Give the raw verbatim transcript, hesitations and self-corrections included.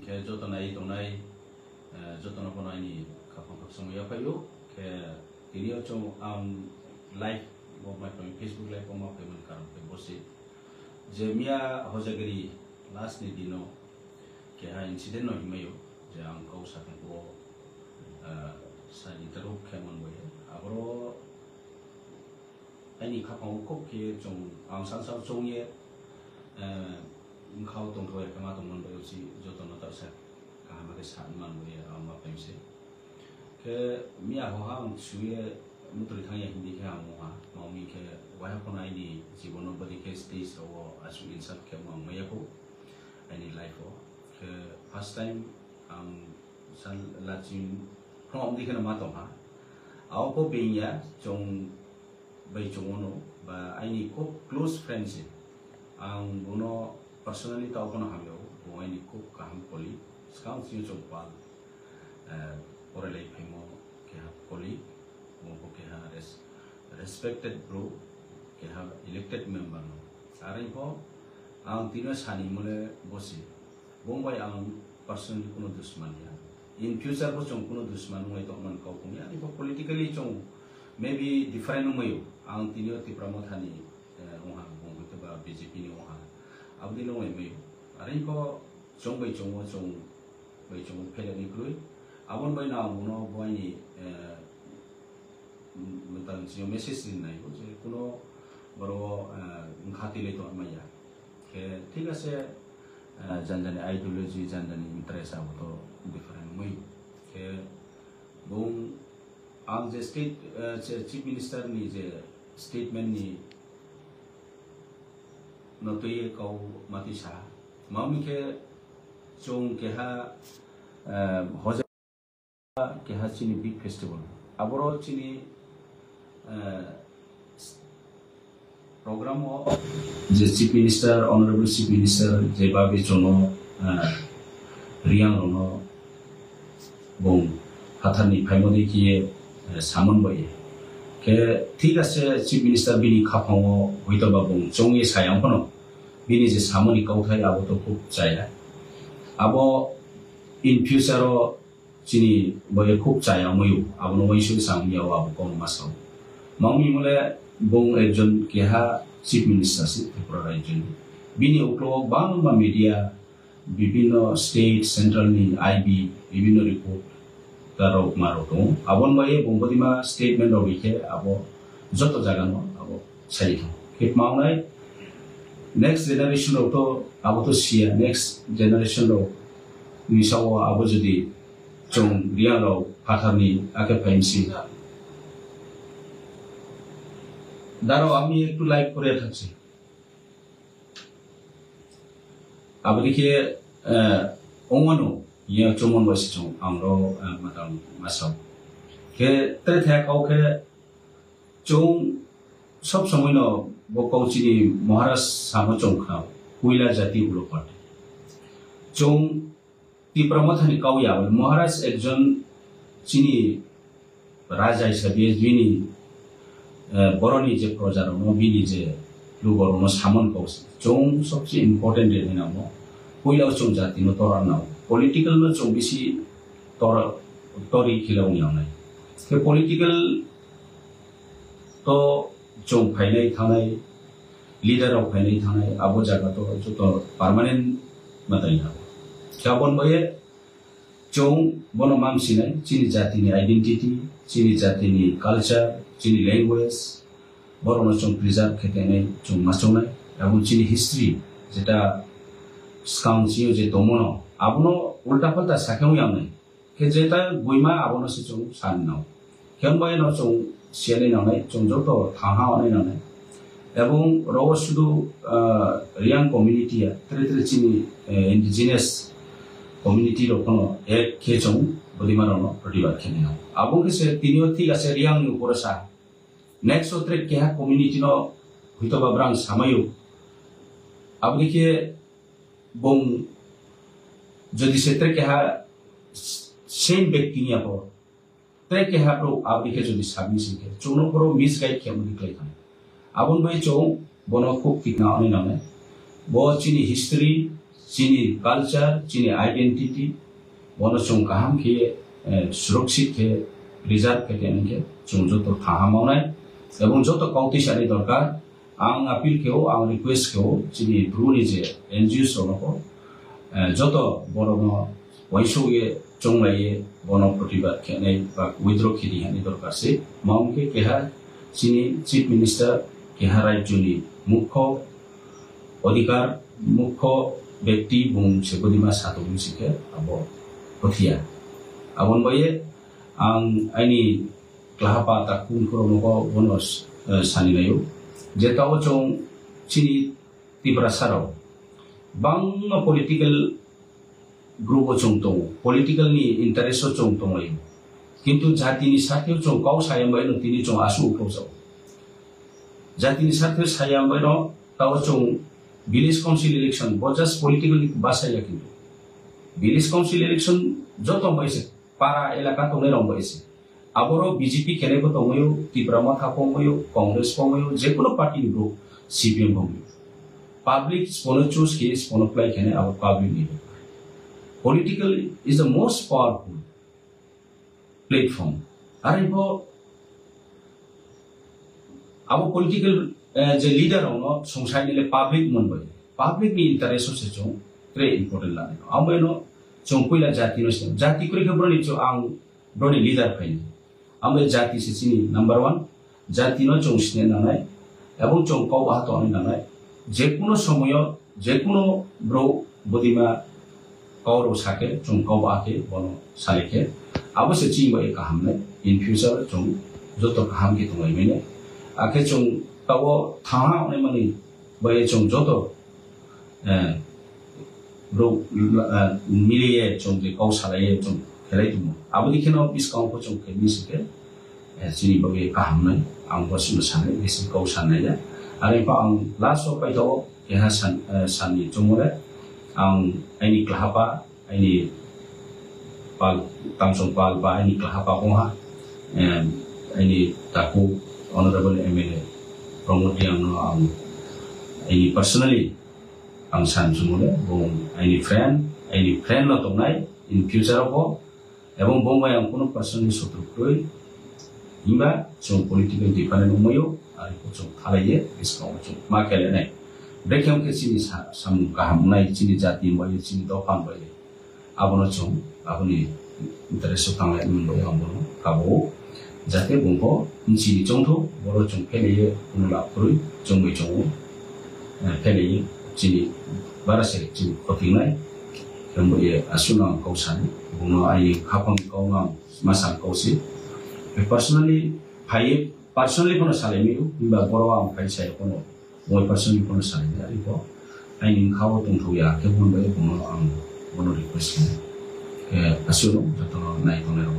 Khe joto nai tongnai, eh, jotono bono aini khapang khakchangma yaphaio. Khe tini o chwng ang live bo ma phaimani, Facebook live bo ma phaimani karon khe bosi je miya Hojagiri last ni dino keha incident no himmaio, je ang kok sakang bo, eh, sa interview khe man boya. Aboro aini khapang o kok khe chwng ang sansa chwng ye, eh, wngkha o tongthok ya khe ma tongmani bai usi jotono ta sa kaham khe sa man boya ang ma phaimse. Khe miya hoha ang suye mutri thangya hindi khe ang mungha, mami khe waiha phano aini jibono bwdwi khe stage rogo aswk insult khe ang maya kho aini life o. Khe first time ang sal lachim phrom di kheno ma tongha. Ao pho bengya chwng bai chwng ono ba aini khub close friend se. Ang bono personally tao phano hamya o, bo aini khub kaham colleague. Swkang sini chwng pal, eh, porelai phaimo keha colleague, bo bo keha res-, respected bro, keha elected member no. Arai pho ang tino sani mole bosi. Bong bai ang personally kuno dusman ya. In future bo chwng kuno dusman wngwi tongmani kok wngya. Ani bo politically chwng maybe different wngwi o. Ang tini o Tipra Mothani, eh, wngha, wngwi to ba B J P ni wngha. Aboni wngwi mai o. Ani bo chwng bai chwng o chwng bai chwng o phelani kwrwi. Aboni bai no ang bono bo ani, eh, mwtang sini message rinai je kuno boro, eh, wngkha twi lai tongmaya. Khe thik ase, eh, jani jani ideology, jani jani interest abo to different wngwi. Khe bung ang je state, eh, che-, chief minister ni je statement ni no twi kau mati sa. Mami khe chwng keha, eh, hoja keha chini big festival. Aboro chini, eh, s-, program o je Chief Minister, Honorable Chief Minister, je babi chono, eh, Riang rono bung phathar ni phaimo de kiye, eh, samon bai. Khe thik ase Chief Minister bini khapang o hoito ba bung chongye sayang phano bini je samoni kauthai abo to khub chaya. Abo in future o chini boye khub chaya wngwi o, abono uansuk samung ya o abo kono ma sao. Mangmi mole bung ekjon keha chief minister si Tripura rajyo ni. Bini uklo o bangma media, bibinno state, central ni I B, bibinno report ta rok ma rok tongo. Abon bai bung bodima statement rok rikhe abo joto jaga no abo sai thang. Khe maunai next generation rok to abo to siya, next generation rok ni sao abo jodi chwng Riang rok phathar ni ake phaimsi. Daro ami ektu live kore thakse. Aboni khe, eh, ongmano, ya chumon bai se chwng ang ro, eh, madam masao. Khe tre thaya kau khe chwng sob somoi no bo kau chini Maharaj samo chwng khna, puila jati ulo party. Chwng Tipra Mothani kau ya, Maharaj ekjon chini raja hisabe bini, eh, boroni je proja rokno, bini je lugo rokno samon kau se. Chwng sobse important de hwnwi namo. Puila chwng jati no tora nao. Political no chwng bisi tor-, tori khila wngya nai. Khe political to chwng phainai thanai, leader rok phainai thanai, abo jaga to joto permanent matai ha. Khe abon bai chwng bono mamsinai, chini jatini identity, chini jatini culture, chini language, borokno chwng preserve khe tenai chwng machongnai, abo chini history, jeta swkang chini je tongmano, abono ulta palta sakhe wngya nai. Khe jeta buima abono se chwng sanno. Khe wngbai no chwng siyanai nangnai, chwng joto thangha onai nangnai. Ebong rogo sudu, ah, Riang community ya, tre tre chini, eh, indigenous community rok phano ek khe chwng bodima rokno protibad khe nai. Abo khe se tini o thik ase Riang ni upore sa. Next o tre keha community no hwito ba brang samayo. Abo khe bong jodi se tre keha same bekti ni apo. Tei keha bro aboni khe jodi sabni sing khe chwngno bro misguide khe mani klai thang. Aboni bai chwng bono khub tikna ani nangnai. Bo chini history, Chini culture, chini identity, bono chwng kaham khe, eh, surakshit khe, preserve khe tongkhe chwng joto kaham mawnai. Ebong joto kautwi sani dorkar. Ang appeal khe-o, ang request khe-o, chini Bru ni je N G Os rokno, eh, joto borokno uaisuk ye, chonglai ye, bono protibad khenai ba withdraw khini hani dorkar se. Mamung khe keha chini Chief Minister, keha rajyo ni mukho odhikar, mukho bekti bung se bodima satokni sikhe abo hothia. Abon baye ang aini klahapa takung khoroknokho bono, eh, sani naio. Je tao chwng chini Tiprasa rok bangma political group o chwng tongo, political ni interest o chwng tonglaio. Kintu jati ni sakhe chwng kau saya bai no tini chwng asu ukhok jago. Jati ni sakhe saya bai no tao chwng village council election bo just political ni basa ya kintu. Village council election joto bai se para elaka tongnai rok bai se. Aboro B J P khenai bo tongmaio, Tipra Motha pongmaio, Congress pongmaio, jekunu party ni bro, C P M pongmaio. Public spono choose khe spono play khenai abo public ni. Political is the most powerful platform. Are bo abo political, eh, je leader rokno songsaini le public monbai. Public ni interest o se chwng tre important lani. Amo eno chwng puila jati no sini. Jati kuri khe broni chwng ang broni leader phaini. Amo jati se chini number one. Jati no chwng sini nanai. Ebong chwng kau baha tongni nanai. Jekuno somoyo, jekuno bro bodima kau rok sake, chwng kau baha khe bono salai khe. Abo se chini bai kaham nai. In future chwng joto kaham khe tonglai mene. Akhe chwng tabo thaha onai mani bai chwng joto, eh, bro, eh, miliye chwng je kau salai ye chwng khelai tumo. Abo di kheno biskang ko chwng khe misi khe, eh, chini bagwi kaham nai. Ang bo chwng sanai, bisi kau sanai ya. Are pa ang last o paitao keha san, eh, sanni chwngmore ang aini klahapa, aini pal, tamsong pal ba aini klahapa bongha, em, aini taku Honorable M L A Pramod Reang no ang aini personally ang san chumule bong aini friend, aini friend no tongnai in future o bo, ebong bong bai ang kuno personally sotru kroi, himba chwng political different wngmaio, ari ko chwng khalaiye, biskang chwng ma kele nai. Bekhe wngkhe chini sa-, samung kaham nai, chini jati bai, chini dopha bai. Abono chwng aboni interest o tanglai wngwi ang bono kabo, jate bungkho nchini chongtho boro chwng phelaye kuno lab kwrwi chwngwi chongo, eh, phelaye chini bara se chini khotingnai. Hembo ye aswk ang kok sani, bono aini khapang kok ang masang kok si. Personally phaiye, personally bono salai mio, himba boro ang phai sai bono. Moi personally bono salai ya, ibo aini wngkha o tongthok ya, khe bono bai bono ang bono request khe, khe aswk no joto no nai tongnai rok.